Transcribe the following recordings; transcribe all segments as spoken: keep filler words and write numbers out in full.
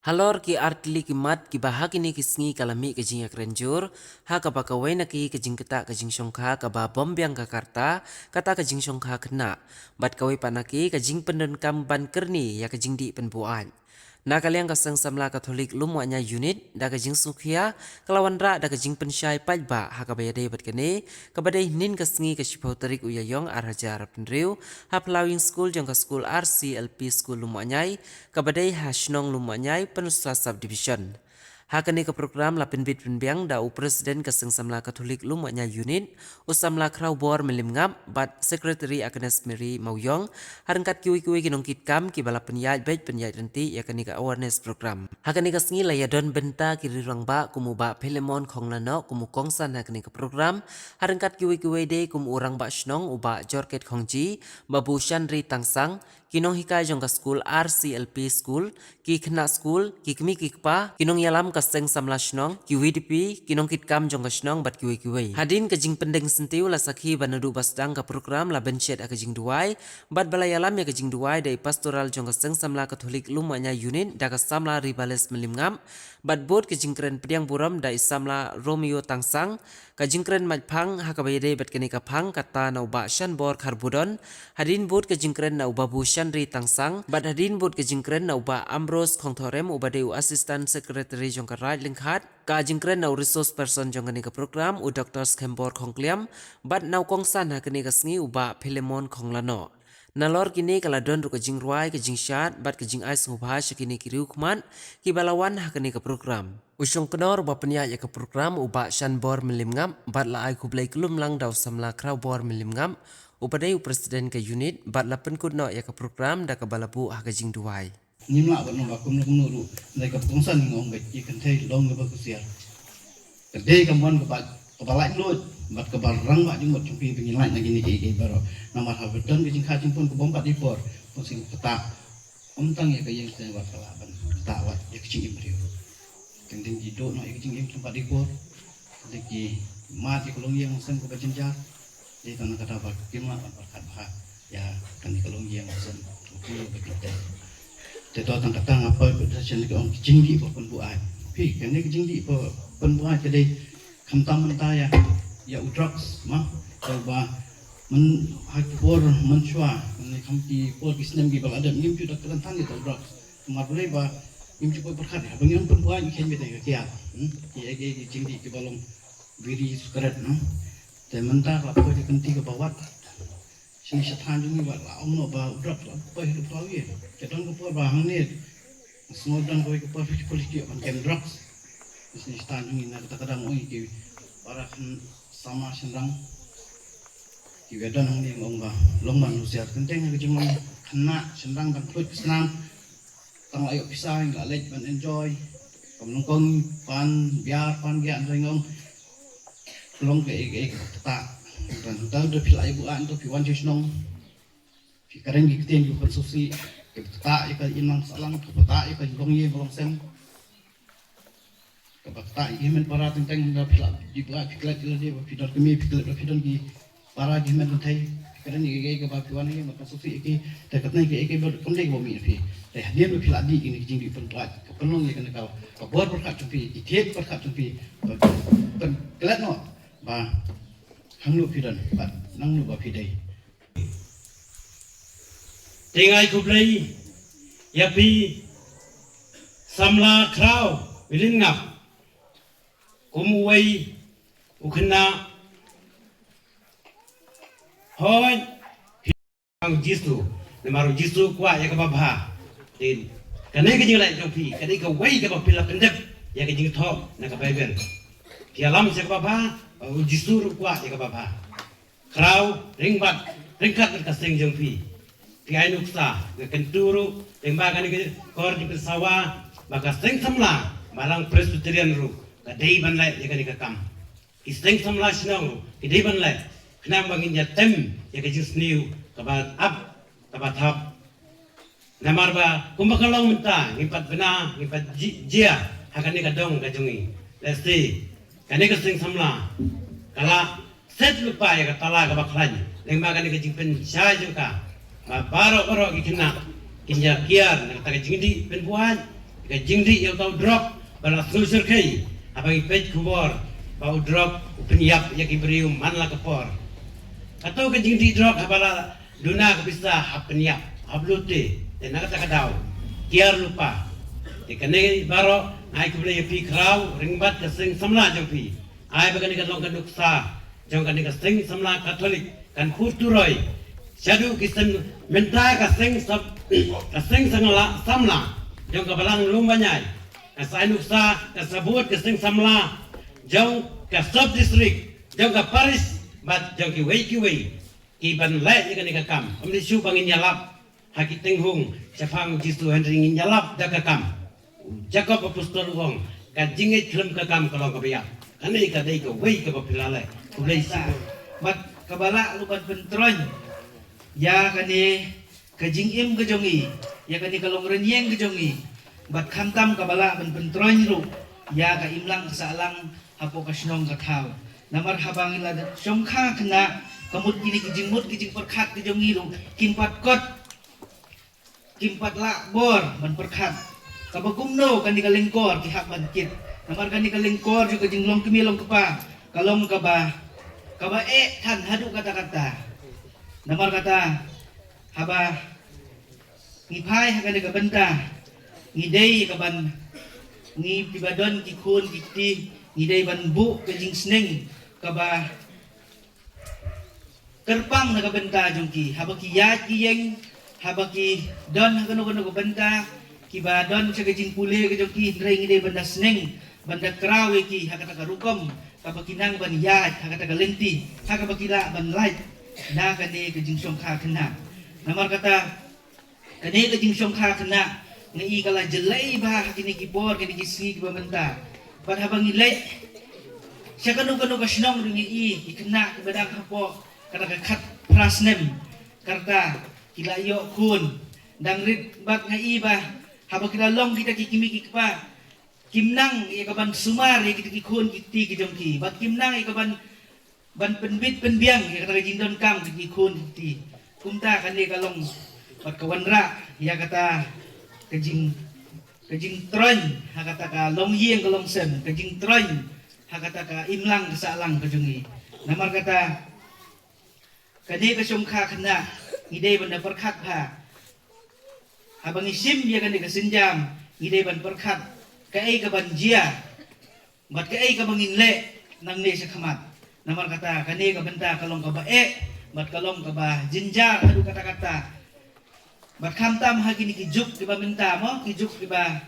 Halor ki artylli ki mat kiba ha kine ki sngi ka la mih ka jingïakren jur, ha kaba kawei na ki ka jingktah ka jingshongkha kaba bym biang ka karta, kata ka jingshongkha khynnah. Bad kawei pat na ki ka jingpyndonkam ban kyrni ïa ka jingdih pynbuaid. Na ka liang ka Seng Samla Katholik Lum Wahñiai Unit, da ka jingsngewkhia, ka la wanrah da ka jingpynshai paidbah ha kaba ïadei bad kane, kaba dei hynnin ka sngi ka shiphew tarik u Ïaïong ar hajar arphew hynriew, ha Phlawing School jong ka skul R C L P School Lum Wahñiai, kaba dei ha shnong Lum Wahñiai, Pynursla Sub Division. Ha kane ka program la pynbit pynbiang da u President ka Seng Samla Katholik Lum Wahñiai Unit, u Samla Khrawbor Mylliem Ngap, bad Secretary Agnes Mary Mawïong, ha ryngkat kiwei kiwei ki nongkitkam kiba la pynïaid beit pynïaid ryntih ïa kane ka awareness program. Ha kane ka sngi la ïadon bynta ki riew rangbah kum u Bah Philemon Khonglannoh kum u kongsan ha kane ka program, ha ryngkat kiwei kiwei de kum u Rangbah Shnong u Bah Jorket Khongji, Babu Shanri Tangsang, ki nonghikai jong ka skul R C L P School, ki khynnah skul, ki kmie ki kpa, ki nongïalam ka Seng Samla Shnong, ki V D P, ki nongkitkam jong ka shnong bad kiwei kiwei. Hadien ka jingpyndeng syntiew la sakhi ba naduh ba sdang ka program la bynshet ha ka jingduwai, bad ba la ïalam ïa ka jingduwai da i Pastoral jong ka Seng Samla Katholik Lum Wahñiai Unit da ka Samla Ribales Mylliem Ngap, bad bud ka jingkren pdiang burom da i Samla Romeo Tangsang, ka jingkren maitphang ha kaba ïadei bad kane ka phang kata na u Bah Shanbor Kharbudon, hadien bud ka jingkren na u Babu Shanri Tangsang, bad hadien bud ka jingkren na u Bah Ambrose Khongthorem uba dei u Assistant Secretary jong ka Raid Lyngkhat, ka jingkren na u Resource Person jong kane ka program u Doctor Skembor Khongkliam, bad na u kongsan ha kane ka sngi u Bah Philemon Khonglannoh. Nalor kine ka la don ruh ka jingrwai, ka jingshad, bad ka jingai sngewbha sha kine ki riewkhmat kiba la wan ha kane ka program. U shongknor uba pynïaid ïa ka program u Bah Shanbor Mylliem Ngap, bad la ai khublei khlem lang da u Samla Khrawbor Mylliem Ngap, uba dei u President ka unit, bad la pynkut noh ïa ka program da kaba la buh ha ka jingduwai. Ngim lah ban ong ba kumno kumno ruh, hynrei kaba kongsan ngi ong ba ki kynthei long kaba kusiar. Ka dei ka mon kaba, kaba laitluid bad kaba rangbah jingmut jong phi ba ngin lait na kine kiei kiei baroh. Namar haba don ka jingkha jingpun ka bym pat dei por, pynshai ka ktah. Ym tang ïa ka ïing seng bad ka lah ban ktah wat ïa ka jingim briew. Teng teng ki duh noh ïa ka jingim seng bad dei por. Teng teng ki mad ïa ka longïing longsem kaba jynjar. Te tang kata ba kim lah ban pyrkhat bha ïa kane ka longïing longsem. Te to tang kata nga poi ba da shen ka ong ka jingdih ba pynbuaid. Phi kane ka jingdih ba pynbuaid ka dei khamtam mynta ïa, ïa u drugs ma. Te ba myn ha ki por mynshuwa ne kham ki por ki snem kiba la dep ngim ju da kren than ïa u drugs. Namar balei ba ngim ju poi pyrkhat ïa ba ngim pynbuaid ngi khein beit ïa ka kiad. Hmm? Ki ei ei ki jingdih kiba long biri, sigaret, no. Te mynta ka la poi ka kynti kaba wad. Shini sha thaiñ jong ngi wat la ong noh ba u drugs la poi ha ka phlaw ïa. Te don ka por ba hangne sngew don kawei ka por politik ban kem drugs. Shini sha thaiñ jong ngi na kata ka dang ong ïa ki para khynnah samla shynrang. Kiba don hangne ong ba long ban husiar, teng teng ka jinglong khynnah shynrang dang khluit ka snam. Tang la ïoh pisa ngi la leit ban enjoy. Kam nyngkong pan biar pan giah, hynrei nga ong ka long kaei kaei kaba ktah. Tang tang da phi la ïoh buaid, da phi wan sha shnong, phi kren ki ktien kiba pynsngewsih, kiba ktah ïa ka imlang sahlang, kiba ktah ïa ka longïing ka longsem, kaba ktah ïa ki hynmen para. Teng teng da phi la dih buaid, phi klet ïa lade ba phi don kmie, phi klet ba phi don ki para, ki hynmen kynthei. Phi kren ïa kiei kiei kaba phi wan ïa nga pynsngewsih ïa ki. Te katne kiei kiei ba kam dei kaba mih na phi. Te hadien ba phi la dih kine ki jingdih pynbuaid, ka pynlong ïa kane ka, ka bor pyrkhat jong phi, ki thied pyrkhat jong phi, ba phin klet noh ba hangno phi don bad nangno ba phi dei. Te nga ai khublei ïa phi Samla Khraw Mylliem Ngap kum uwei u khynnah. Hooid, phi ong Jisu, namar u Jisu u kwah ïa kaba bha. Te kane ka jingleh jong phi ka dei kawei kaba phi la pyndep ïa ka jingthoh na ka Baibl. Phi ïalam sha kaba bha, u Jisu ruh u kwah ïa kaba bha. Khraw, ryngkat, ryngkat bad ka seng jong phi. Phi ai nuksa, nga kyntu ruh, lyngba kane ka kor jingpynsawa, ba ka seng samla Balang Presbyterian ruh ka dei ban leh ïa kane ka kam. Ki seng samla shnong ruh ki dei ban leh, khnang ba ngin ïa tem ïa ka jingsniew kaba ap, kaba thap. Namar ba kumba ka long mynta, ngi pat bna, ngi pat ji-, jia ha kane ka dong ka jong ngi. Lehse kane ka seng samla ka la set lypa ïa ka tala kaba khlaiñ lyngba kane ka jingpynshai jong ka, ba baroh baroh ki khynnah kin ïa kiar na kata ka jingdih pynbuaid. Ka jingdih ïa uta u drok ba la sngewsyrkhei haba ngi peit khubor ba u drok u pynïap ïa ki briew man la ka por. Kato ka jingdih drok haba la duna ka pisa hap pynïap, hap lute, te na kata ka daw ki ar lypa. Te kane baroh nga ai khublei ïa phi Khraw, ryngkat ka seng samla jong phi. Ai ba kane ka long ka nuksa jong kane ka seng samla Katholik kan pur turoi shaduh ki seng, mynta ka seng sab-, ka seng samla, samla jong ka Balang Lumbaniarai. Ka sa ai nuksa, ka sa bud ka seng samla jong ka sub district, jong ka parish bad jong kiwei kiwei ki ban leh ïa kane ka kam. Ym dei shuh ba ngin ïalap ha ki tynghung shaphang Jisu, hynrei ngin ïalap da ka kam. U Jakob Apostol u ong, ka jingngeit khlem ka kam ka long kaba ïap. Kane ka dei kawei kaba phi la leh. Khublei shibun. Bad kaba lah ruh ban pyntroiñ ïa kane ka jingim ka jong ngi, ïa kane ka longrynïeng ka jong ngi. Bad khamtam kaba lah ban pyntroiñ ruh ïa ka imlang ka sahlang hapoh ka shnong ka thaw. Namar haba ngi la shongkha khynnah, ka mut kine ki jingmut ki jingpyrkhat ka jong ngi ruh kim pat kot, kim pat lah bor ban pyrkhat kaba kumno kane ka lyngkor ki hap ban kit. Namar kane ka lyngkor jong ka jinglong kmie long kpa ka long kaba, kaba eh than haduh katta katta. Namar kata, haba ngi phai ha kane ka bynta, ngi dei ka ban, ngi kiba don ki khun ki kti, ngi dei ban buh ka jingsneng kaba kyrpang na ka bynta jong ki, haba ki ïaid ki ïeng, haba ki don ha kano kano ka bynta, kiba don sha ka jingpule ka jong ki, hynrei ngi dei ban da sneng, ban da kraw ïa ki ha kata ka rukom kaba ki nang ban ïaid, ha kata ka lynti ha kaba ki lah ban lait na kane ka jingshongkha khynnah. Namar kata, kane ka jingshongkha khynnah nga i ka la jlei bha ha kine ki por, kine ki sngi kiba mynta. Bad haba ngi leit sha kano kano ka shnong ruh ngi i ki khynnah kiba dang hapoh kata ka khatphra snem ka rta, ki la ïoh khun. Dang rit bad nga i ba haba ki la long kita ki kmie ki kpa, kim nang ïa ka ban sumar ïa kita ki khun ki kti ki jong ki, bad kim nang ïa ka ban, ban pynbit pynbiang ïa kata ka jingdonkam ki khun ki kti. Kumta kane ka long bad ka wanrah ïa kata ka jing, ka jingtroiñ ha kata ka longïing ka longsem, ka jingtroiñ ha kata ka imlang ka sahlang ka jong ngi. Namar kata, kane ka shongkha khynnah ngi dei ban da pyrkhat bha. Haba ngi shim ïa kane ka sienjam, ngi dei ban pyrkhat kaei ka ban jia bad kaei kaba ngin leh nangne sha khmat. Namar kata, kane ka bynta ka long kaba eh bad ka long kaba jynjar haduh katta katta. Bad khamtam ha kine ki juk kiba mynta mo, ki juk kiba,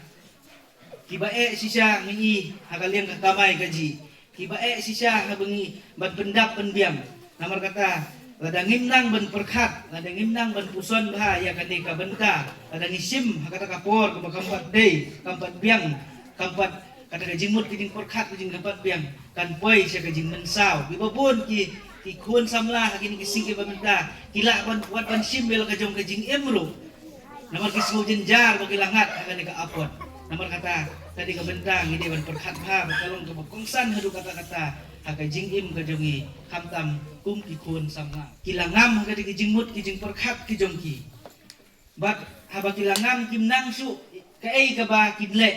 kiba eh shisha ngi i ha ka liang ka kamai kajih, kiba eh shisha haba ngi ban pyndap pynbiang. Namar kata, lada ngim nang ban pyrkhat, lada ngim nang ban puson bha ïa kane ka bynta, lada ngi shim ha kata ka por kaba kam pat dei, kam pat biang, kam pat, kata ka jingmut ka jingpyrkhat ka jingkyrpad biang kan poi sha ka jingmynsaw. Kiba bun ki, ki khun samla ha kine ki sngi kiba mynta ki lah ban, wat ban shim ïa la ka jong ka jingim ruh. Namar ki sngew jynjar ba ki la ngat ha kane ka apot. Namar kata, kane ka bynta ngi dei ban pyrkhat bha, ba ka long kaba kongsan haduh katta katta ha ka jingim ka jong ngi, khamtam kum ki khun samla. Ki la ngam ha kata ki jingmut ki jingpyrkhat ki jong ki. Bad haba ki la ngam kim nang shuh kaei kaba kin leh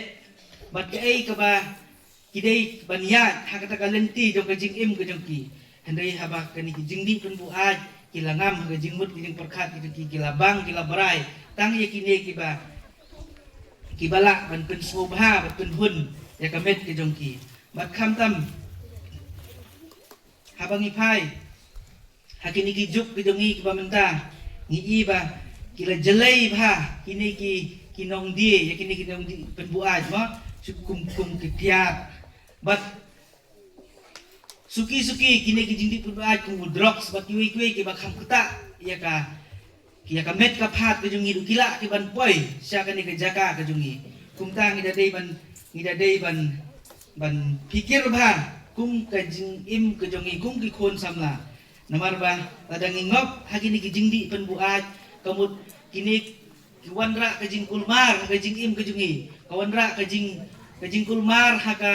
bad kaei kaba ki dei ban ïaid ha kata ka lynti jong ka jingim ka jong ki. Hynrei haba kane ki jingdih pynbuaid ki la ngam ha ka jingmut ki jingpyrkhat ki jong ki, ki la bang ki la brai tang ïa kine kiba, kiba lah ban pynsngewbha bad pynhun ïa ka met ka jong ki. Bad khamtam haba ngi phai ha kine ki juk ki jong ngi kiba mynta, ngi i ba ki la jlei bha kine ki, ki nongdie, ïa kine ki nongdie pynbuaid mo, shu kum, kum ki tiar. Bad suki suki kine ki jingdih pynbuaid kum u drugs bad kiwei kiwei kiba kham ktah ïa ka, ïa ka met ka phad ka jong ngi ruh ki lah ki ban poi sha kane ka jaka ka jong ngi. Kumta ngi da dei ban, ngi da dei ban, ban phikir bha kum ka jingim ka jong ngi kum ki khun samla. Namar ba lada ngi ngop ha kine ki jingdih pynbuaid, ka mut kine ki wanrah ka jingkulmar ha ka jingim ka jong ngi, ka wanrah ka jing, ka jingkulmar ha ka,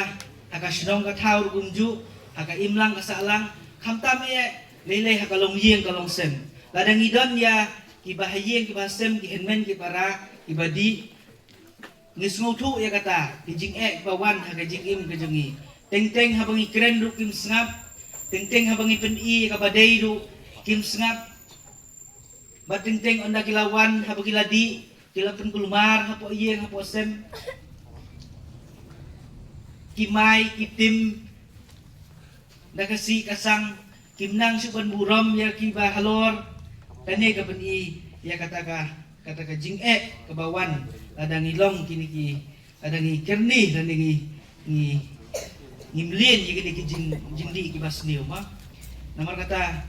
ha ka shnong ka thaw ruh kumjuh, ha ka imlang ka sahlang, khamtam eh lei lei ha ka longïing ka longsem. Lada ngi don ïa kiba ha ïing kiba ha sem, ki hynmen ki para kiba dih, Ngi sngewthuh ïa kata, ki jingeh ba wan ha ka jingim ka jong ngi. Teng teng haba ngi kren ruh kim sngap, teng teng haba ngi pyni ïa kaba dei ruh kim sngap. Ba teng teng ynda ki la wan haba ki la dih, ki la pynkulmar hapoh ïing hapoh sem. Ki mai ki tim da ka sih ka sang, kim nang shuh ban burom ïa kiba halor. Kane ka pyni ïa kata ka, kata ka jingeh kaba wan lada ngi long kine ki, lada ngi kyrni, lada ngi, ngi, ngi mlien ïa kine ki jing, jingdih kiba sniew, ma. Namar kata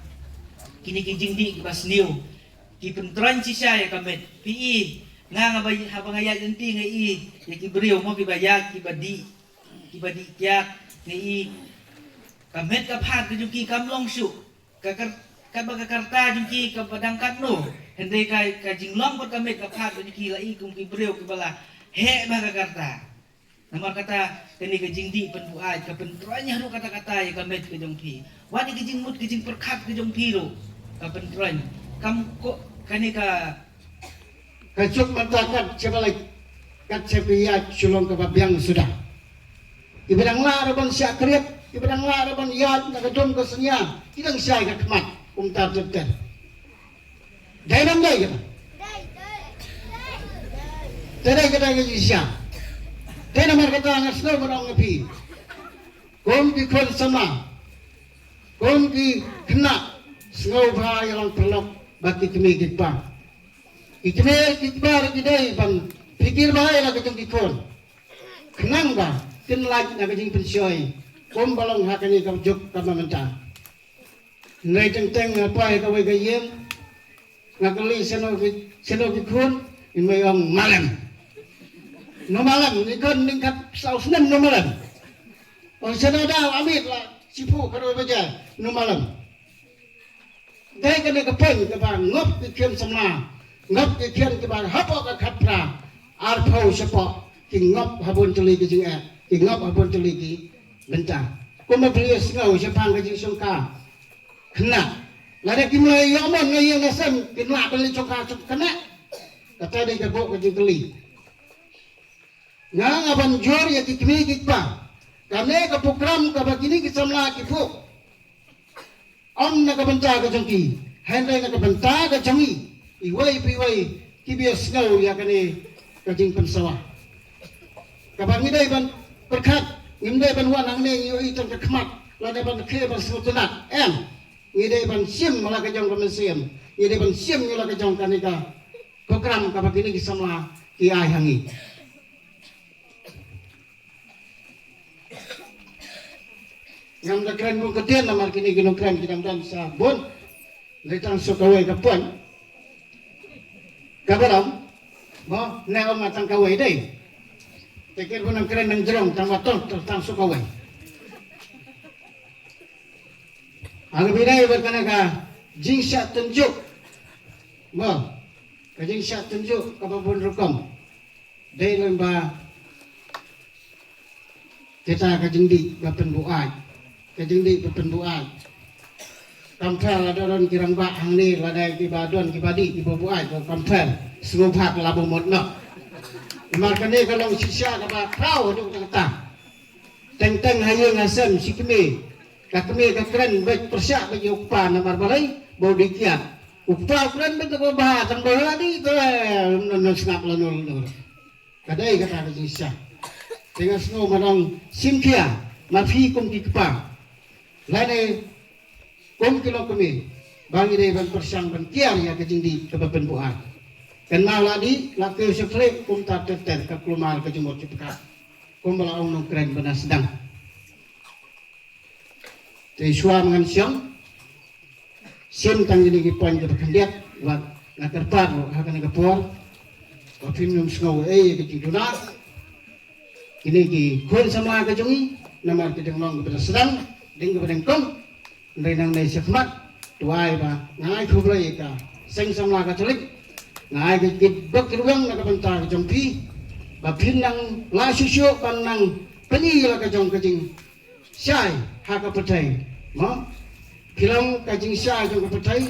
kine ki jingdih kiba sniew ki pyntroiñ shisha ïa ka met. Phi i, nga, nga ba, haba nga ïaid lynti nga i ïa ki briew, mo, kiba ïaid, kiba dih, kiba dih kiad, nga i ka met ka phad ka jong ki kam long shuh. Ka kar-, kaba ka karta jong ki kaba dang katno. Hynrei ka, ka jinglong bad ka met ka phad ka jong ki la i kum ki briew kiba la heh bha ka karta. Namar kata kane ka jingdih pynbuaid ka pyntroiñ ruh katta katta ïa ka met ka jong phi. Wat ïa ka jingmut ka jingpyrkhat ka jong phi ruh ka pyntroiñ. Kam ko kane ka, ka juk mynta kat sha ba leit, kat sha ba ïaid shu long kaba biang suda. Kiba dang lah ruh ban shah kriat, kiba dang lah ruh ban ïaid na ka dum ka synñia, ki dang shai ka khmat kumta ter ter. Dei nang dei kata. Te dei kata ka jingshisha. Te namar kata nga sngew ban ong ïa phi, kum ki khun samla, kum ki khynnah, sngewbha ïa long paralok bad ki kmie ki kpa. Ki kmie ki kpa ruh ki dei ban pyrkhat bha ïa la ka jong ki khun, khnang ba kin lait na ka jingpynshoi kumba long ha kane ka juk kaba mynta. Hynrei teng teng nga poi ha kawei ka ïing, nga kylli shano ki, shano ki khun, i mei ong Malem. No Malem, ni khun ningkat saw snem, no Malem. Ong shano daw, amit la shiphew khatwei baje, no Malem. Dei kane ka point kaba ngop ki khun samla, ngop ki khun kiba hapoh ka khatphra, arphew shapoh ki ngop ha bun tylli ki jingeh, ki ngop ha bun tylli ki bynta. Kumba phi ïohsngew shaphang ka jingshongkha khynnah. Lada kim la ïoh mon na ïing na sem, kin lah ban leit shongkha shongkha khynnah. Kata dei ka bok ka jingkylli. Nga, nga ban jur ïa ki kmie ki kpa. Kane ka program kaba kine ki samla ki phuh, ym na ka bynta ka jong ki, hynrei na ka bynta ka jong ngi. Iwei pa iwei kiba ïohsngew ïa kane ka jingpynsawa. Kaba ngi dei ban pyrkhat, ngim dei ban wan hangne ngi ïohi tang ka khmat, lada ban khie ban sngewtynnat. Em, ngi dei ban shim la ka jong ka mynsiem, ngi dei ban shim ïa la ka jong kane ka program kaba kine ki samla ki ai ha ngi. Ngam da kren bun ktien namar kine ki nongkren ki dang don sa bun. Hynrei tang shu kawei ka point. Kaba dang, mo, ne ong nga tang kawei dei. Te kren bun nang kren nang jrong tang ba tong tang shu kawei. Haba ïadei bad kane ka jingshah tynjuh, mo, ka jingshah tynjuh kaba bun rukom. Dei lyngba kita ka jingdih ba pynbuaid. Ka jingdih ba pynbuaid. Kam pher lada don ki rangbah hangne, lada kiba don kiba dih kiba buaid, kam pher. Sngewbha ka la bamut noh. Namar kane ka long shisha kaba khraw haduh katta. Teng teng ha ïing ha sem shi kmie, ka kmie ka kren beit pyrshah beit ïa u kpa namar balei, ba u dih kiad. U kpa u kren beit kaba bha, tang ba la dih te, ym don sngap lano lano. Ka dei kata ka jingshisha. Te nga sngew ban ong shim khia, ma phi kum ki kpa, lane kum ki longkmie, ba ngi dei ban pyrshang ban kiar ïa ka jingdih kaba pynbuaid. Kynmaw la dih, la kiew sha khlieh, kumta ter ter ka kulmar ka jingmut jingpyrkhat. Kumba la ong nongkren ba na sdang. Te shuwa ma ngan shong, shim tang kine ki point kiba khyndiat, wat nga kyrpad ruh ha kane ka por ba phin ym sngew ei ïa ka jingduna. Kine ki khun samla ka jong ngi, namar ki dang long kiba dang sdang, dang kiba dang kong. Hynrei nangne shakhmat, to ai ba nga ai khublei ïa ka seng samla Katholik, nga ai ka kit bok kit weng na ka bynta ka jong phi, ba phin nang lah shuh shuh ban nang pyni la ka jong ka jing shai ha ka pyrthei. Mo, phi long ka jingshai jong ka pyrthei,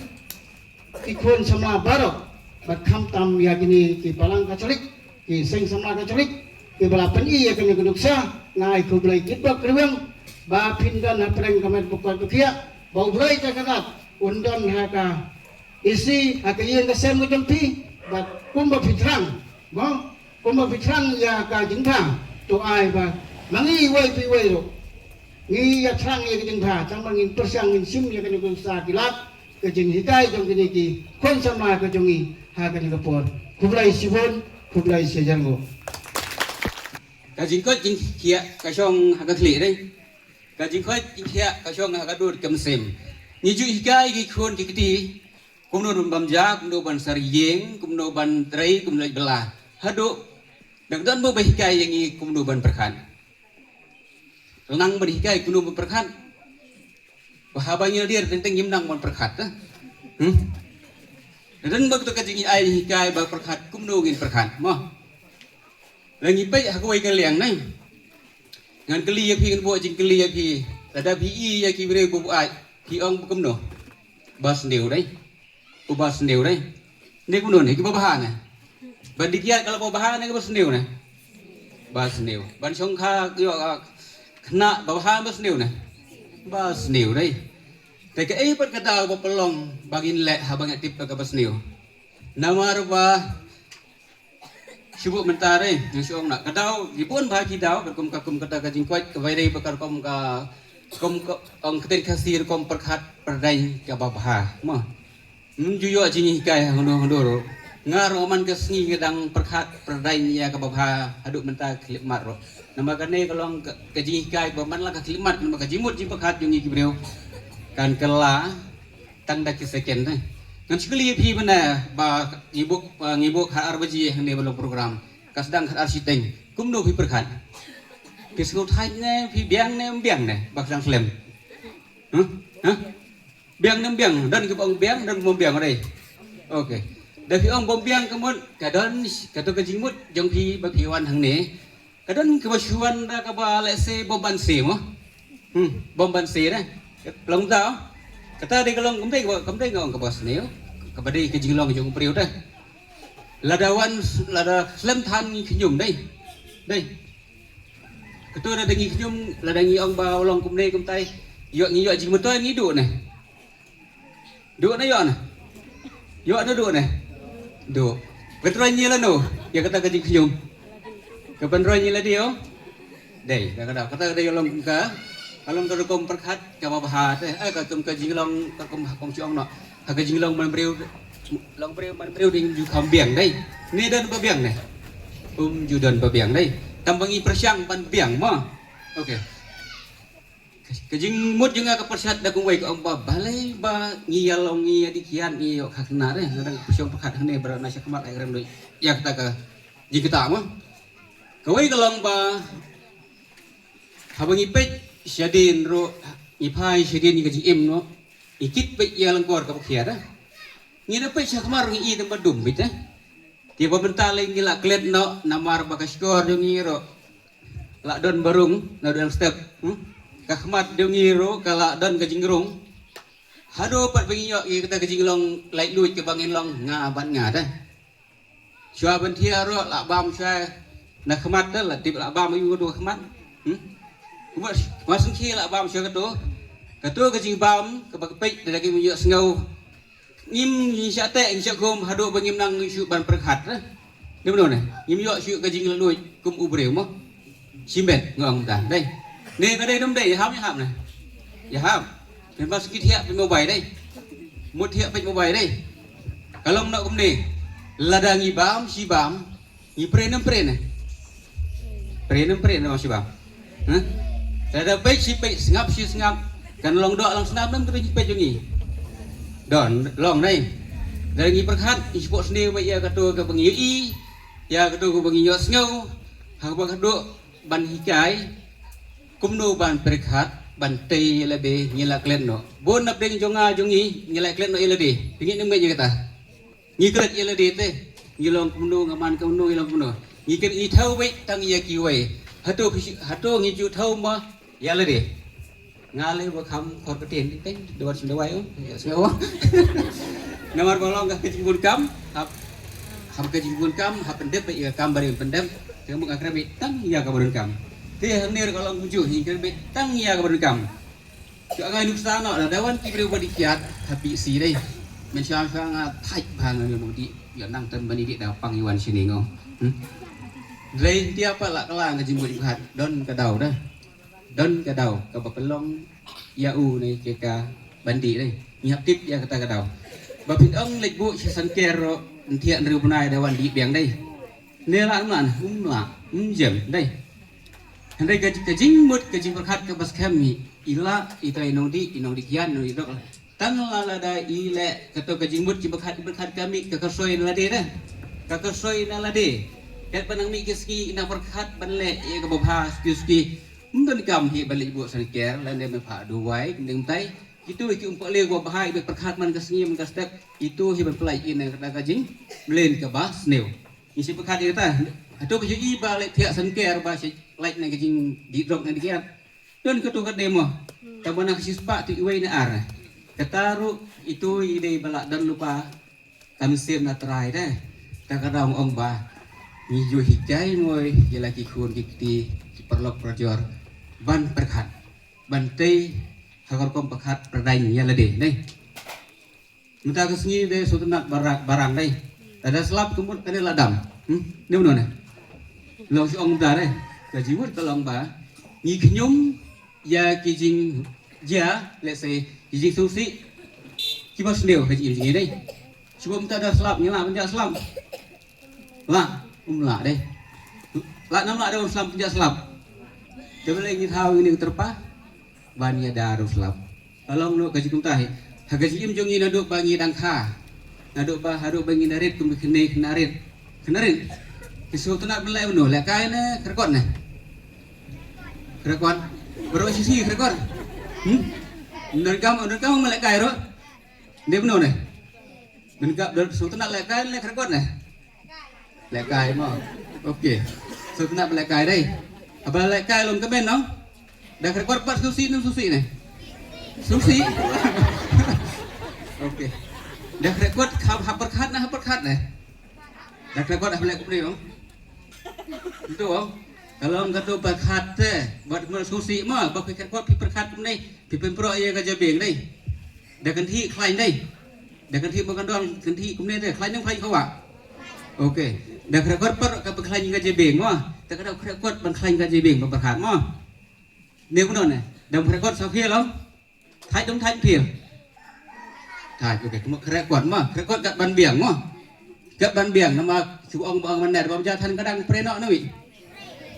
ki khun samla baroh, bad khamtam ïa kine ki balang Katholik, ki seng samla Katholik, Kiba la pyni ïa kane ka nuksa, nga ai khublei kit bak rwiang, ba phin don hapdeng ka met ba koit ba khiah, ba U Blei Trai Kynrad un don ha ka isi, ha ka ïing ka sem ka jong phi, bad kumba phi thrang, mo, kumba phi thrang ïa ka jingbha, to ai ba ma ngi iwei pa iwei ruh ngi ïa thrang ïa ka jingbha, tang ba ngin pyrshang ngin shim ïa kane ka nuksa ki lad, ka jinghikai jong kine ki khun samla ka jong ngi ha kane ka por. Khublei shibun, khublei shihajar nguh. Ka jingkoit jingkhiah ka shong ha ka khlieh dei. Ka jingkoit jingkhiah ka shong ha ka dur ka mynsiem. Ngi ju hikai ki khun ki kti kumno ban bam ja, kumno ban sar ïing, kumno ban trei, kumno leit bylla. Haduh dang don ba hikai ïa ngi kumno ban pyrkhat. Nang ban hikai kumno ban pyrkhat. Ba haba ngi la dier teng teng ngim nang ban pyrkhat, eh. Hmm? Dang ba ka jinghikai ba pyrkhat kumno ngin pyrkhat, mo. La ngi peit ha kawei ka liang nai. Ngan kylli ïa phi, ngan buh jingkylli ïa phi. Lada phi i ïa ki briew ba buaid, phi ong ba kumno? Ba sniew dei. Uba sniew dei. Ne kumno ne kiba bha ne? Ban dei kiad ka la ba bha ne kiba sniew ne? Ba sniew. Ban shongkha ïoh ka khynnah ba bha ba sniew ne? Ba sniew dei. Te kaei pat ka daw ba pynlong ba ngin leh haba ngi tip ka ba sniew? Namar ba shu buh mynta re, ngan shu ong na ka daw, ki bun bha ki daw, ka kum ka kum kata ka jingkoit, ka bai dei ba ka kum ka, kum ka, ong ktien Khasi rukom pyrkhat pyrdaiñ kaba bha. Mo. Ym ju ïoh jinghikai ha hangno hangno ruh. Nga ruh man ka sngi nga dang pyrkhat pyrdaiñ ïa kaba bha haduh mynta khyllipmat ruh. Namar kane ka long ka, ka jinghikai ba man la ka khyllipmat, namar ka jingmut jingpyrkhat jong ngi ki briew kan kylla tang da ki second ne. Ngan shu kylli ïa phi mynne ba ngi buh, ba ngi buh khatar baje hangne ba long program. Ka sdang khatar shiteng. Kumno phi pyrkhat? Phi sngewthait ne, phi biang ne, ym biang ne ba ka sdang slem? Huh? Huh? Biang ne ym biang? Don kiba ong biang, don kiba ym biang, dei. Okay. Da phi ong bym biang ka mut, ka don kato ka jingmut jong phi ba phi wan hangne. Ka don kaba shu wan da kaba lehse bym ban se mo. Hmm, bym ban se da. Long da. Kata dei ka long, kam dei kaba, kam dei nga ong kaba sniew. Kaba dei ka jinglong jong u briew da. Lada wan, lada slem than ngi khñium dei. Dei. Kato da ngi khñium, lada ngi ong ba long kumne kumtai. Ïoh ngi ïoh jingmyntoi ngi duh ne. Duh ne ïoh ne? Ïoh ne duh ne? Duh. Ka pynroi ngi lano ïa kata ka jingkhñium? Ka pynroi ngi lade ïoh? Dei, da ka daw kata ka dei long ka, ka long ka rukom pyrkhat kaba bha te. Eh, ka kum ka jinglong, ka kum, kum shu ong noh. Ha ka jinglong man briew, long briew man briew dei, ym ju kham biang dei. Ne don ba biang ne? Ym ju don ba biang dei. Tang ba ngi pyrshang ban biang mo. Okay. Ka jingmut jong nga ka pyrshah da kumwei ka ong ba balei ba ngi ïa long ngi ïa dih kiad ngi ïoh kha khynnah re, nga dang pyrshang pyrkhat hangne ba na shakhmat ai kren doi ïa kata ka jingkata mo. Kawei ka long ba haba ngi peit shadien ruh, ngi phai shadien ïa ka jingim noh, ngi kit peit ïa lyngkor kaba khia da. Ngi da peit shakhmat ruh ngi i tang ba dum beit da. Te ba mynta lei ngi la klet noh namar ba ka shkor jong ngi ruh la don ba rung, la don step. Hmm? Ka khmat jong ngi ruh ka la don ka jingrung. Haduh pat ba ngi ïoh ïa kata ka jinglong laitluid kaba ngin long nga bad nga da. Shuwa ban thiah ruh la bam shuwa na khmat da, la tip la bam ïa kato ka khmat. Hmm? Kumba, kumba sngewsih la bam shuwa kato. Kato ka jingbam kaba ka peit da ki ïohsngew. Ngim, ngim shah teh, ngim shah khum haduh ba ngim nang shuh ban pyrkhat, eh. Dei mano ne? Ngim ïoh shuh ka jinglaitluid kum u briew mo. Shimet nga ong da, dei. Ne ka dei dum dei, ïahap, ïahap ne. Ïahap. Pynban sngewthiah peit mobile dei. Mut thiah peit mobile dei. Ka long noh kumne. Lada ngi bam, shi bam. Ngi pre ne ym pre ne? Pre ne ym pre ne, bam shi bam? Hah? Lada peit shi peit, sngap shi sngap. Kan long doh long snam ne ym, kata shi peit jong ngi. Don long dei. Lada ngi pyrkhat ngi shu pok sniew beit ïa kato kaba ngi ïohi, ïa kato kaba ngi ïohsngew. Ha kaba kato ban hikai kumno ban pyrkhat, ban tei ïa lade, ngi la klet noh. Bun na pdeng jong nga jong ngi ngi la klet noh ïa lade. Phi ngeit ne ym ngeit ïa kata? Ngi klet ïa lade te. Ngi long kumno, nga man kumno, ngi long kumno. Ngi klet, ngi thew beit tang ïa kiwei. Hato phi, hato ngi ju thew ma ïa lade? Nga lei ba kham khor ktien teng teng, da wat sum da wai, oh. Ïa, sngew. Namar ba long ka jingbun kam, hap, hap ka jingbun kam, hap pyndep beit ïa ka kam ba ri pyndep. Te mut nga kren beit tang ïa kaba donkam. Te hangne ruh ka long kumjuh, ngi kren beit tang ïa kaba donkam. Shu ngai nuksa noh, lada wan ki briew ba dih kiad ha P C dei. Mynshuwa nga thait bha nga ïoh dih, ïoh nang tam ban dih da pang ïa wan shane ngo. Hmm? Hynrei hyntia pat la ka la ka jingmut jingpyrkhat, don ka daw da. Don ka daw kaba pynlong ïa u ne ke ka ban dih dei. Ngi hap tip ïa kata ka daw. Ba phin ong leit buh sha Sangker ruh, nthiah hynriew bnai da wan dih biang dei. Ne lah, ym lah, ym lah, ym jem dei. Hynrei ka, ka jingmut, ka jingpyrkhat kaba skhem hi, i lah, i trei nongdih, i nongdih kiad, nongdih dok. Tang la lada i leh kato ka jingmut jingpyrkhat, pyrkhat ka mih ka kyrsoi na lade da. Ka kyrsoi na lade. Katba nang mih ki sngi i nang pyrkhat ban leh ïa kaba bha suki suki. Ym donkam hi ban leit buh Sangker lane ban phah duwai, kumne kumtai. Kito hi ki umpohliew ba bha, i ban pyrkhat man ka sngi man ka step. Kito hi ban pynlait ïa kata ka jingmlien kaba sniew. Ngi shu pyrkhat ïa kata. Hato ka jingïohi ba leit thiah Sangker ba shu lait na ka jingdih drok na dih kiad. Don kato ka dei mo. Tang ba na ka shispah tu iwei ne ar. Kata ruh itu i dei ba la don lypa ka mynsiem na Trai de. Ta ka daw ong ba ngi ju hikai ngoi ïa la ki khun ki kti, ki paralok parajor ban pyrkhat, ban tei ha ka rukom pyrkhat pyrdain ïa lade dei. Mynta ka sngi dei sngewtynnat barang, barang dei. Lada slap ka mut kane la dam. Hmm? Ne mano ne? Long shu ong mynta dei. Ka jingmut ka long ba ngi khñium ïa ki jingjia, let's say, ki jingsngewsih kiba sniew ha jingim jong ngi dei. Shu ba mynta da slap, ngi lah ban jah slap. Lah, ym lah dei. Lah, nam lah dei ban slap, jah slap. Te balei ngi thaw ïa kane ka tyrpah ban ïada ruh slap. Ka long noh ka jingkumta hi. Ha ka jingim jong ngi naduh ba ngi dang kha, naduh ba haduh ba ngi narit kum ki khynnah, khynnah rit, khynnah rit. Ki sngewtynnat ban leh mano, lehkai ne kyrkot ne? Kyrkot. Baroh shisha kyrkot. Hmm? Donkam, donkam ban lehkai ruh. Dei mano ne? Donkam, don sngewtynnat lehkai ne kyrkot ne? Lehkai mo. Okey. Sngewtynnat lehkai dei. Haba lehkai long kmen no? Da kyrkot pat sngewsih ne ym sngewsih ne? Sngewsih. Okey. Da kyrkot hap, hap pyrkhat ne, hap pyrkhat ne? Da kyrkot hap leh kumne mo. Itu mo. Ka long kato pyrkhat te, bad kumne sngewsih mo, ba phi kyrkot phi pyrkhat kumne, phi pynproh ïa ka jabieng dei. Da kynthih khlaiñ dei. Da kynthih ba kan don kynthih kumne te, khlaiñ dang khlaiñ khawa. Okey. Da kyrkot pat ka pyrkhlaiñ ka jabieng mo. Te ka da kyrkot ban khlaiñ ka jabieng ba pyrkhat mo. Ne kumno ne? Da kyrkot sa phial lo. Thait dang thait phial. Thait, okey. Kumno kyrkot mo. Kyrkot kat ban biang mo. Kat ban biang namar shu ong ba ong ban ner ba ja than ka dang pre noh na wi.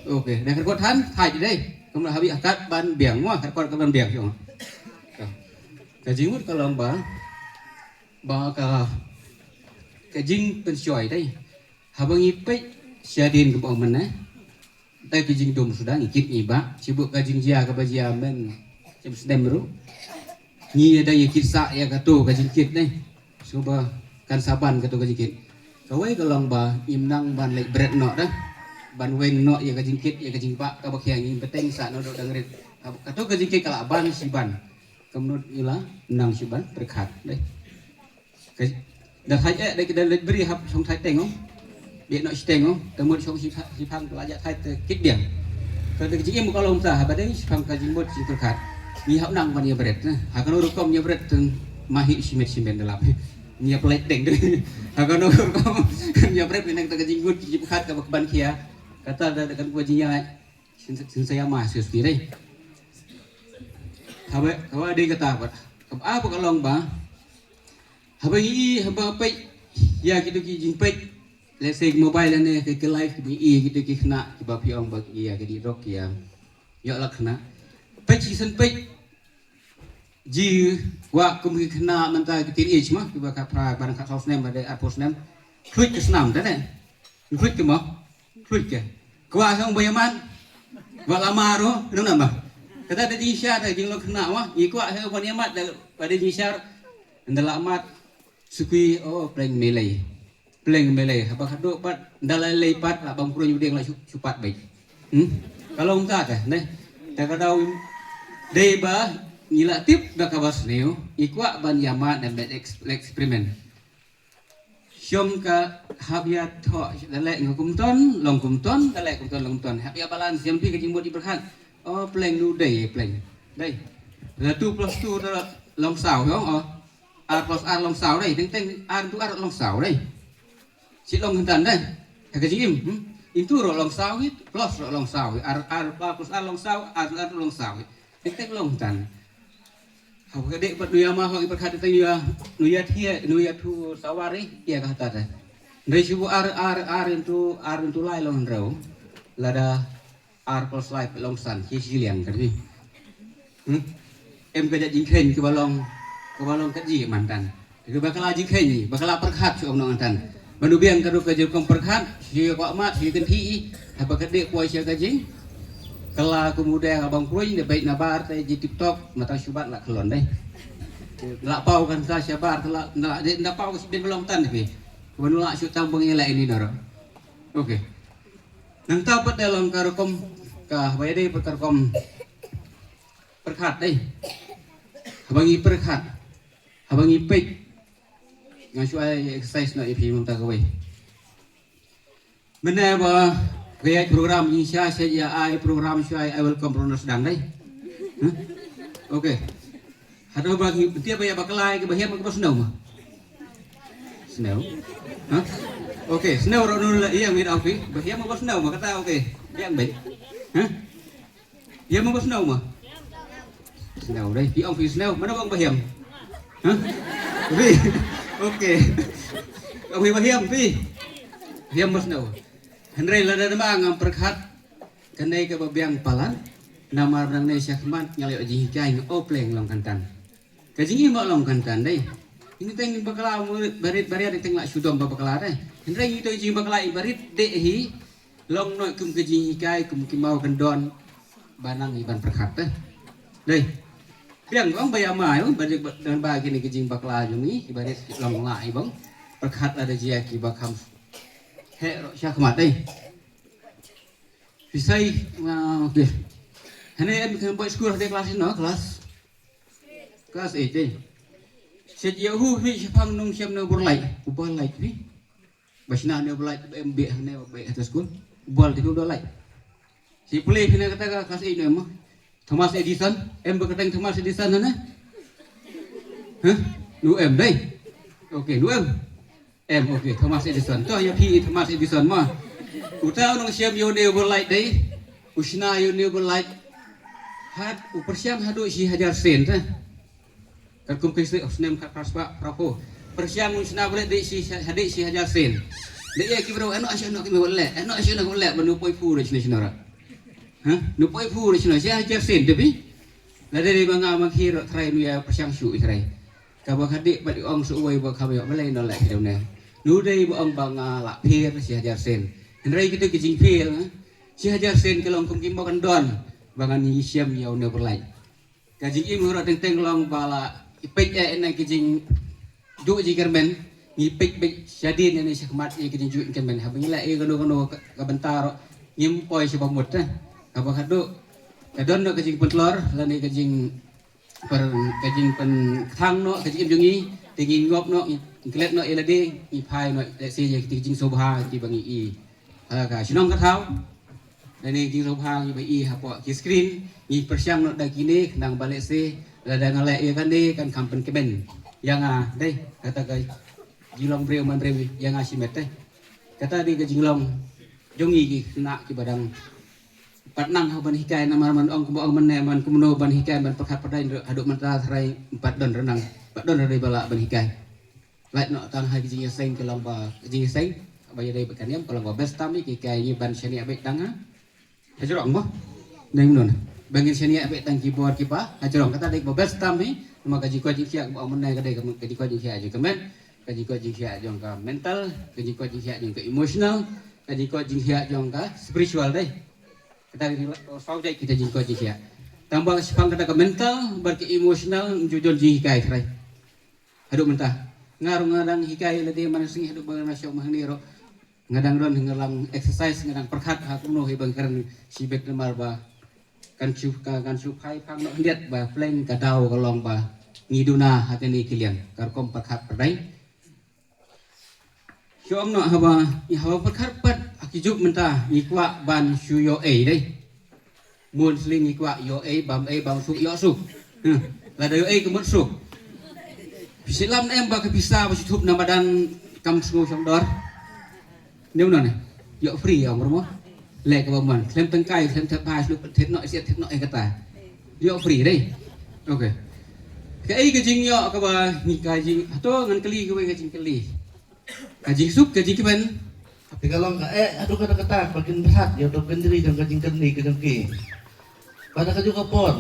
Okey. Da kyrkot than thait dei. Kumno hawi kat ban biang mo. Kyrkot kat ban biang shu ong. Ka jingmut ka long ba ba ka, ka jingpynshoi dei. Haba ngi peit shadien kaba ong mynne. Dei ki jingdum suda ngi kit ngi bah. Shibun ka jingjia kaba jia men shem sdem ruh. Ngi da ngi kit sa ïa kato ka jingkit dei. Shuh ba kan sa ban kato ka jingkit. Kawei ka long ba ngim nang ban leit bret noh da. Ban weng noh ïa ka jingkit ïa ka jingbah kaba khia, ngim bteng sa noh da dang rit. Kato ka jingkit ka la ban shi ban. Kumno ngi la nang shu ban pyrkhat dei. Ka, da thait eh, da ki da leit bri hap shong thait teng ong. Beh noh shi teng ong, te mut shong shi pha-, shi phang la jah thait te kit biang. Te da ka jingim ka long ta, haba dei shi phang ka jingmut jingpyrkhat. Ngi hap nang ban ïa bret, eh. Ha kano rukom ïa bret te mahi shimet shimet da lap. Ngi ïa pynlait teng dei. Ha kano rukom ïa bret ngi nang te ka jingmut jingpyrkhat kaba ban khia. Kata da, da kan ka jingïa. Shin, shin sa ïa ma shu shu dei. Haba, haba dei kata pat. Kaba, ah, ba ka long ba. Haba ngi, haba peit ïa kito ki jingpeit. Let's say mobile ne ki, ki live ki ba ngi ïa kito ki khynnah kiba phi ong ba ïa ki dih drok ïa. Ïoh la khynnah. Peit shi sien peit. Ji kwah kum ki khynnah mynta ki teenage ma kiba khatphra ban khatsaw snem ba dei arphew snem. Khluit ka snam te ne. Khluit ka mo. Khluit ka. Kwah hang ba ïamat. Ba la mar mo, nang nang ba. Kata da jingshisha da jinglong khynnah mo. Ngi kwah hang ban ïamat da, ba da jingshisha. Ynda la mat. Sukui, oh, pleng melei. Pleng melei. Haba khadduh pat, ynda la lei pat, la bam kruñ u dieng la shu, shu pat beit. Hmm? Ka long ta te, ne. Te ka daw dei ba ngi la tip da kaba sniew. Ngi kwah ban ïamat da ban eks-, experiment. Shong ka hap ïa thoh, da leh nga kumton, long kumton, da leh kumton, long kumton. Hap ïa balance, ïa phi ka jingmut i pyrkhat. Oh, pleng nu dei, pleng. Dei. La two plus two da long saw, yong, oh. Ar plus ar long saw dei, teng teng ar into ar long saw dei. Shi long hyntan dei. Ha ka jingim, hmm? Into ro long saw hi, plus ro long saw hi. Ar, ar, ar plus ar long saw, ar, ar long saw hi. Teng teng long hyntan. Haba ka dei pat nu ïa ma hok i pyrkhat teng ïa, nu ïa thie, nu ïa thu sawar ri, ïa ka hata te. Ndai shu ar, ar, ar into, ar into lai long hynriew. Lada ar plus lai long san, ki shiliang ka dei. Hmm? Em ka jait jingkheiñ kiba long, kiba long ka ji mantan. Kiba ka la jingkheiñ, ba ka la pyrkhat shu ong nongtan. Ba nu biang ka ruh ka jingkong pyrkhat, shu ïa kwah mat, shu ïa kynthih, haba ka dei kwah sha ka jing. Ka la ka muda ka bang kruiñ, da beit na bar, te ji TikTok, mata shubat la khlon dei. La paw kan sa shabar, la, la, la paw ka sibin long tan dei. Ba nu la shu tam bang ïa la ini naro. Okay. Nangta pat da long ka rukom, ka ba ïa dei pat ka rukom pyrkhat dei. Haba ngi pyrkhat, haba ngi peit, nga shu ai exercise noh ïa phi mynta kawei. Mynne ba ka ïaid program ngi sha sha ïa ai program shu ai, ai welcome program sdang dei. Huh? Okay. Hato ba ngi tiap ba ïa bakla ïa ki ba hiam ki ba snow ma? Snow. Huh? Okay, snow ro nun la ïa ngi da okay. Ba hiam ki ba snow ma kata okay. Ïa ngi. Huh? Ïa ma ba snow ma? Snow dei, phi ong phi snow, mano ba ong ba hiam? Hah? Phi. Okay. Ong phi ba hiam phi. Hiam ba snow. Hynrei lada ma ngam pyrkhat kane ka ba biang palat. Namar nangne shakhmat nga leh jinghikai nga opleng long kantan. Ka jingim ba long kantan dei. Ini teng bakla barit barit teng la shu dom ba bakla dei. Hynrei ini teng jing bakla i barit dei hi. Long noh kum ka jinghikai kum ki maw kan don ba nang i ban pyrkhat te. Dei. Biang ong ba ïa ma ong ba don ba kine ki jingbakla jong i ba dei long la i bang pyrkhat lada jia ki ba kham he ro sha khmat dei. Pisai ma okay. Hane em kan boy school de class no class. Class eight dei. Sej ïa hu hi shapang nung shem na burlai. Uba lai hi. Ba shna ne ba lai em be ne ba ha school. Bal ti do lai. Si pule phi ne kata ka class eight ne ma. Thomas Edison, em ba kateng Thomas Edison ne? Hah? Nu em dei. Okay, nu em. Em okay Thomas Edison. To ïa phi Thomas Edison ma. Uta u nong shem ïa u ne ba lai dei. U shna ïa u ne ba lai. Had u pyrshang haduh shi hajar sen te. Katkum ka snem khatphra spah phra phew. Pyrshang un shna ba leh dei shi hadei shi hajar sen. Dei ïa ki briew ano asha no ki me ba leh, ano asha no ki ba leh ba nu poi phu re shna shna ra. Ha? Nu poi phu re shna shi hajar sen te phi. Lada dei ba nga ma ki ro trai nu ïa pyrshang shu i trai. Ka ba ka dei ba dei ong shu wei ba ka ba leh no leh ki dei ne. Nu dei ba ong ba nga la pher shi hajar sen. Hynrei kita ki jingpher shi hajar sen ki long kum ki mo kan don ba ngan ïa shem ïa u ne ba lai. Ka jingim hura teng teng long ba la i peit eh na ki jingduh jingkyrmen ngi peit peit shadien ne shakhmat ïa ki jingduh jingkyrmen haba ngi la ïa kano kano ka bynta ruh ngim poi sha ba mut eh. Haba ka duh ka don ka jingpyntlor lane ka jing per ka jingpynthang noh ka jingim jong ngi te ngi ngop noh ngi klet noh ïa lade ngi phai noh lehse ïa ki jingsngewbha kiba ngi i. Ha ka shnong ka thaw. Lane jingsngewbha ngi ba i hapoh ki screen ngi pyrshang noh da kine khnang ba lehse lada nga leh ïa kane kan kham pynkmen ïa nga dei kata ka jinglong briew man briew ïa nga shimet dei. Kata dei ka jinglong jong ngi ki khynnah kiba dang pat nang ha ban hikai namar man ong kumba ong man ne man kumno ban hikai ban pyrkhat pyrdain haduh mynta tharai pat don rnang pat don rnang ba lah ban hikai. Lait noh tang ha ki jingïaseng ki long ba ki jingïaseng ba ïadei bad ka niam ka long ba best tam ki kai ngi ban shaniah beit tang ha. Hajrong mo. Neng nun. Ba ngin shaniah beit tang ki bor ki ba hajrong kata dei ba best tam hi. Ma ka jingkoit jingkhiah ba ong mynne ka dei ka jingkoit jingkhiah jong ka men, ka jingkoit jingkhiah jong ka mental, ka jingkoit jingkhiah jong ka emotional, ka jingkoit jingkhiah jong ka spiritual dei. Kata ka dei saw jait kita jingkoit jingkhiah. Tang ba ka shipang kata ka mental bad ka emotional ngi ju don jinghikai trai. Haduh mynta nga ruh nga dang hikai lade man sngi haduh ba nga shong ma hangne ruh nga dang don nga dang exercise nga dang pyrkhat ha kumno hi ba nga kren shibit namar ba kan shu ka kan shu phai phang noh hyndiat ba pleng ka daw ka long ba ngi duna ha kane ki liang ka rukom pyrkhat pyrdain. Ki ong noh haba, ngi haba pyrkhat pat ha ki juk mynta ngi kwah ban shu ïoh ei dei. Mun sling ngi kwah ïoh ei, bam ei, bam suk, ïoh suk. Huh. Lada ïoh ei ka mut suk. Phi shu lam ne em ba ka pisa ba shu thup na madan kam sngew shong dor. Ne mano ne? Ïoh free ïa ong ruh mo. Leh kaba man. Khlem tyngkai, khlem thep phai, shu thep noh, siat thep noh eh kata. Ïoh free dei. Okay. Kaei ka jingïoh kaba ngi ka jing, hato ngan kylli kawei ka jingkylli. Ka jingsuk, ka jingkmen. Te ka long kaei, haduh katta katta, ba kin pyrkhat ïa uto u kynjri jong ka jingkyrni ka jong ki. Bad ha kajuh ka por,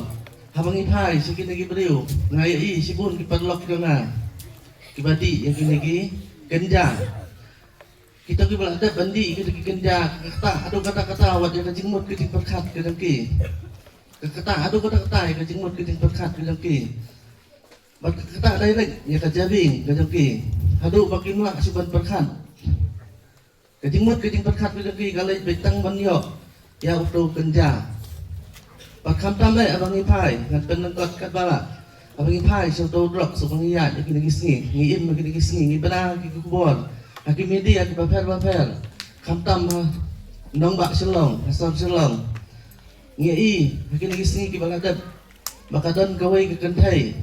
haba ngi phai sha kine ki briew, nga ïohi shibun ki paralok jong nga kiba dih ïa kine ki kynja. Kito kiba la dep ban dih ïa kito ki kynja, ka kata, haduh katta katta, wat ïa ka jingmut ka jingpyrkhat ka jong ki. Ka kata, haduh katta katta, ïa ka jingmut ka jingpyrkhat ka jong ki. Bad ka kata direct ïa ka jabieng ka jong ki. Haduh ba kim lah shuh ban pyrkhat. Ka jingmut ka jingpyrkhat ka jong ki ka leit beit tang ban ïoh ïa uto u kynja. Bad khamtam eh haba ngi phai, ngan pynlyngkot katba lah. Haba ngi phai sha uto u drugs uba ngi ïaid ha kine ki sngi, ngi im ha kine ki sngi, ngi bna ki khubor ha ki media kiba pher ba pher. Khamtam ha nongbah Shillong, ha sor Shillong. Ngi ïohi ha kine ki sngi kiba la dep ba ka don kawei ka kynthei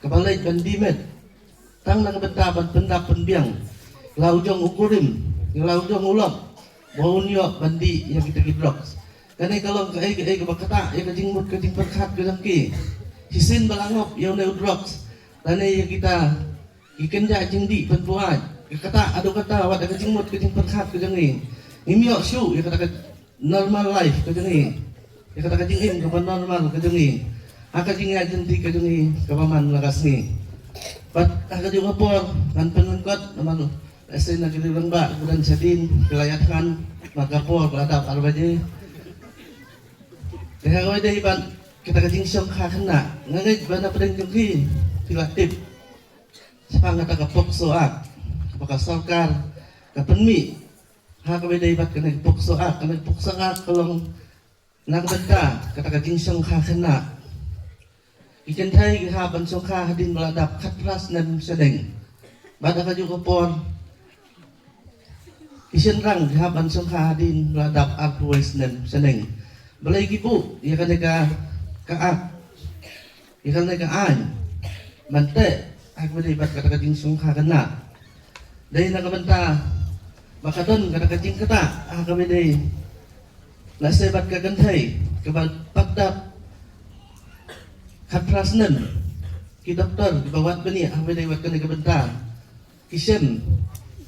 kaba leit ban die met tang na ka bynta ban pyndap pynbiang ïa la u jong u kurim, ïa la u jong u lok, ba un ïoh ban dih ïa kita ki drugs. Kane ka long kaei kaei kaba ktah ïa ka jingmut ka jingpyrkhat ka jong ki. Shisien ba la ngop ïa une u drugs lane ïa kita ki kynja jingdih pynbuaid, ka ktah haduh katta wat ïa ka jingmut ka jingpyrkhat ka jong ngi. Ngim ïoh shuh ïa kata ka normal life ka jong ngi, ïa kata ka jingim kaba normal ka jong ngi, ha ka jingïaid lynti ka jong ngi kaba man la ka sngi. Bad ha kajuh ka por ngan pynlyngkot namar lehse na ki rangbah ba don shadien ki la ïathuh namar ka por ka la dap ar baje. Te ha kaba ïadei bad kata ka jingshongkha khynnah, nga ngeit ba na pdeng jong phi phi la tip shaphang kata ka POCSO Act kaba ka sorkar ka pynmih. Ha kaba ïadei bad kane ka POCSO Act, kane ka POCSO Act ka long na ka bynta kata ka jingshongkha khynnah. Ki kynthei ki hap ban shongkha hadien ba la dap khatphra snem shaneng. Bad ha kajuh ka por ki shynrang ki hap ban shongkha hadien ba la dap arphew wei snem shaneng. Balei ki buh ïa kane ka, ka Act, ïa kane ka aiñ ban teh ha kaba ïadei bad kata ka jingshongkha khynnah? Dei na ka bynta ba ka don kata ka jingktah ha kaba ïadei lehse bad ka kynthei kaba pat dap khatphra snem. Ki doktor kiba wad bniah ha kaba ïadei bad kane ka bynta ki shem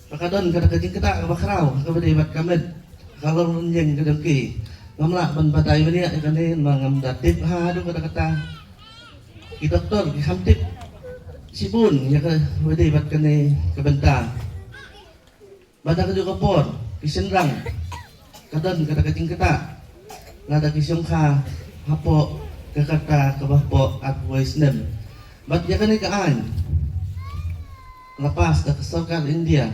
ba ka don kata ka jingktah kaba khraw ha kaba ïadei bad ka met, ka long rynïeng ka jong ki. Ngam lah ban batai bniah ïa kane namar ngam da tip haduh katta katta. Ki doktor ki kham tip shibun ïa kaba ïadei bad kane ka bynta. Bad ha kajuh ka por ki shynrang ka don kata ka jingktah lada ki shongkha hapoh ka rta kaba hapoh arphew wei snem. Bad ïa kane ka aiñ la pass da ka sorkar India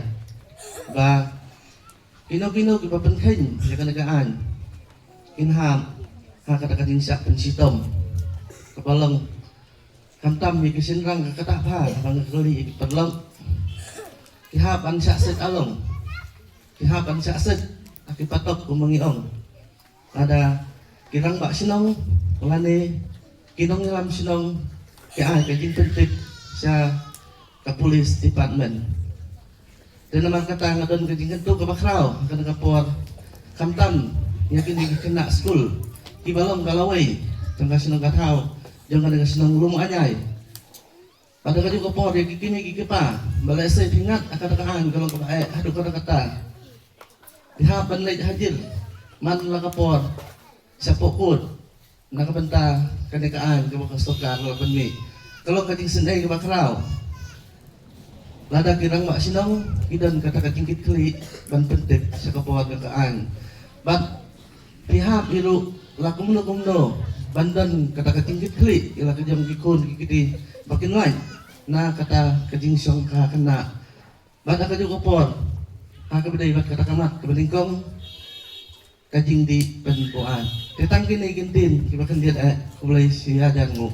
ba kino kino kiba pynkheiñ ïa kane ka aiñ kin hap ha kata ka jingshah pynshitom kaba long khamtam ïa ki shynrang ka ktah bha. Ba nga kylli ïa ki paralok, ki hap ban shah set along, ki hap ban shah set ha ki patok kumba ngi ong. Lada ki rangbah shnong lane ki nongïalam shnong ki ai ka jingpyntip sha ka police department. Te namar kata nga don ka jingkyntu kaba khraw ha kane ka por, khamtam ïa kine ki khynnah skul kiba long ka lawei jong ka shnong ka thaw, jong kane ka shnong Lumiañai. Bad ha kajuh ka por ïa ki kmie ki kpa, ba lehse phi ngat ha kata ka aiñ ka long kaba eh haduh katta katta, phi hap ban leit hajir man la ka por shapoh court. Na ka bynta kane ka aiñ kaba ka sorkar la pynmih, ka long ka jingsngewsih kaba khraw. Lada ki rangbah shnong ki don kata ka jingkitkhlieh ban pyntip sha ka por ka aiñ, bad phi hap hi ruh la kumno kumno ban don kata ka jingkitkhlieh ïa la ka jong ki khun ki kti ba kin lait na kata ka jingshongkha khynnah. Bad ha kajuh ka por ha kaba ïadei bad kata ka mat kaba nyngkong, ka jingdih pynbuaid. Te tang kine ki ktien kiba khyndiat eh, khublei shi hajar nguh.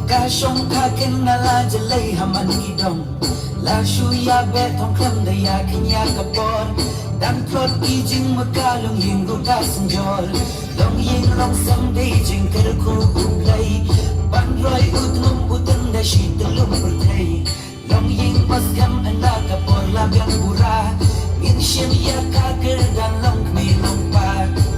Ka shong ka ken na la jlei ha man ki dong. La shu ïa beh thong khlem da ïa kynja ka por. Dang tlot ki jingmut ka longïing ruh ka synjor. Longïing longsem dei jingkyrkhu U Blei. Ban roi u tnum u tyn da shi tyllup pyrthei. Longïing ba skhem na ka por la biang bura. Ngin shim ïa ka kyrdan longkmie longpa.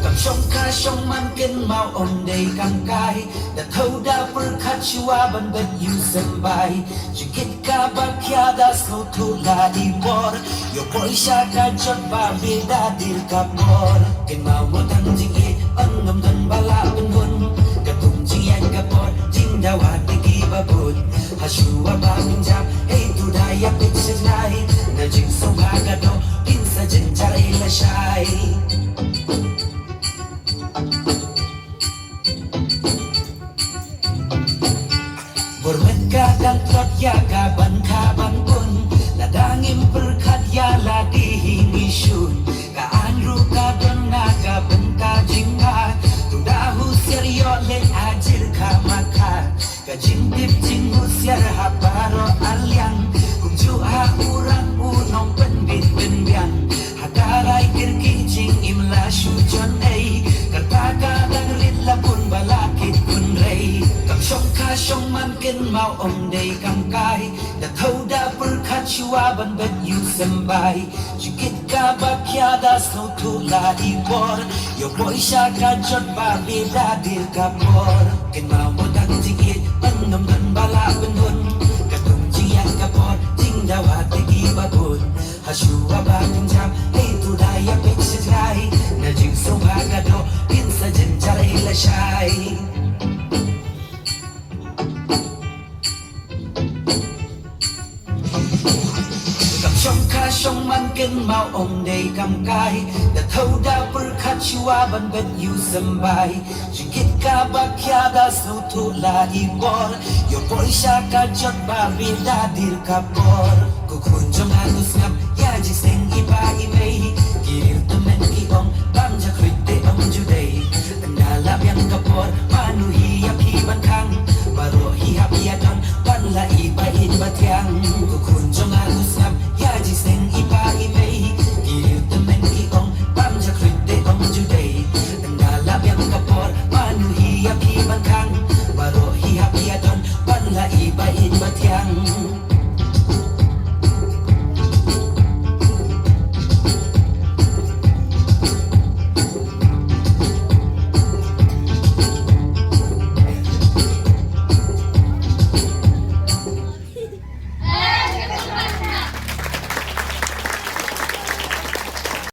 Kam shong ka shong man kynmaw ym dei kam kai. Da thew da pyrkhat shuwa ban bet ïu symbai. Jingkit kaba khia da sngewthuh la i por. Ïoh poi sha ka jot ba bit da dier ka por. Kynmaw mo tang jingïeit ban ngam don ba la pynhun. Ka kum jingïaid ka por jingdawa te kiba bud. Ha shuwa ba pynjam hei tu da ïa peit sha jngai. Na jingsngewbha ka doh kin sa jynjar ei lashai. Bor met ka dang tlot ïa ka ban kha ban pun. Lada ngim pyrkhat ïa lade hi ngi shun. Ka aiñ ruh ka don na ka bynta jingma. Tang da husiar ïoh leh ajir kha ma kha. Ka jingtip jinghusiar ha baroh arliang. Kumjuh ha u rang u nongpynbit pynbiang. Ha ka rai kyrkieh jingim la shu jon ei. Kata ka dang rit la bun ba la kit kun rei. Kam shong ka shong man kynmaw ym dei kam kai. Da thew da pyrkhat shuwa ban bet ïu symbai. Jingkit kaba khia da sngewthuh la i por. Ïoh poi sha ka jot ba bit da dier ka por. Kynmaw mo tang jingïeit ban ngam don ba la pynhun. Ka kum jingïaid ka por jingdawa te kiba bud. Ha shuwa ba pynjam hei tu da ïa peit sha jngai. Na jingsngewbha ka doh kin sa jynjar ei lashai. Kam shong ka shong man kynmaw ym dei kam kai. Da thew da pyrkhat shuwa ban bet ïu symbai. Jingkit kaba khia da sngewthuh la i por. Ïoh poi sha ka jot ba bit da dier ka por. Ko khun jong nga u sngap ïa jingsneng i pa i mei. Ki riew tymmen ki ong bam jakhluit te ym ju dei. Ynda la biang ka por mano hi ïa phi ban khang. Baroh hi hap ïa don ban la i ba ïeit ba thiang. Ko khun jong nga u sngap ïa jingsneng i pa i mei. Ki riew tymmen ki ong bam jakhluit te ym ju dei. Ynda la biang ka por mano hi ïa phi ban khang. Baroh hi hap ïa don ban la i ba ïeit ba thiang.